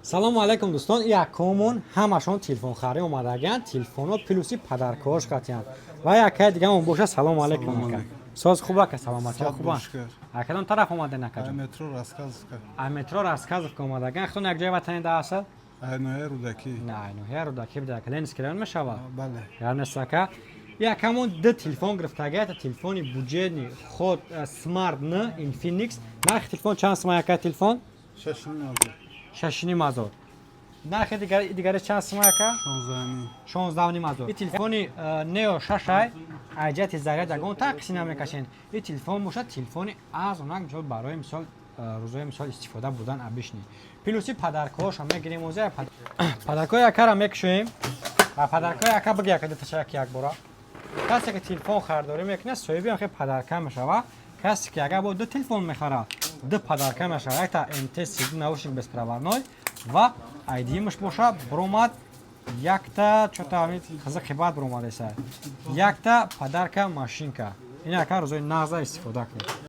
Салому алайкум, дӯстон. Якумон ҳамашон телефонхарӣ омадагианд, телефонҳо плюси подаркаҳош қатиянд ва якае дигаамон боша. Салому алайкум, ака. Соз хуб, ака, саломатиҳо хубанд? А кадом тараф омаден, акаҷон? Метро Рассказовка. А метро Рассказовка омадагианд. Худтон як ҷои ватани да асл? Ноҳияи Рӯдакӣ. На, ноҳияи Рӯдакӣ буда, ака. Ленинский район мешавад? Бале. Гарнест, ака. Якамон ду телефон гирифтага, ята телефони бюджетный худ Smart N Infinix. Нархи телефон чанд сума, яка, телефон? 6,5 ҳазор. 6,5 ҳазор. Нархи дигари чанд сума, яка? 16,5. 16,5 ҳазор. И телефони Neo шашай, айҷати заряд ягон тақси намекашен. И телефон бошад, телефони арзонак, мисол, барои мисол рӯзои мисол истифода бурдан обычный. Плюси подаркаҳошо мегирем. Оза подаркаҳои якара мекушоем ва подаркаҳои яка биги, яка, диташа якбора. Касе ки телефон харидорӣ мекунад, соҳиби ҳам хел подарка мешава. Касе ки агар бо ду телефон мехарад, ду подарка мешава: якта МТ сиду наушник беспроводной ва айдимаш боша биромад, якта чота ҳамин қызиқи бад биромадеса, якта подарка машинка. Ин ака рӯзои нағза истифода кунед.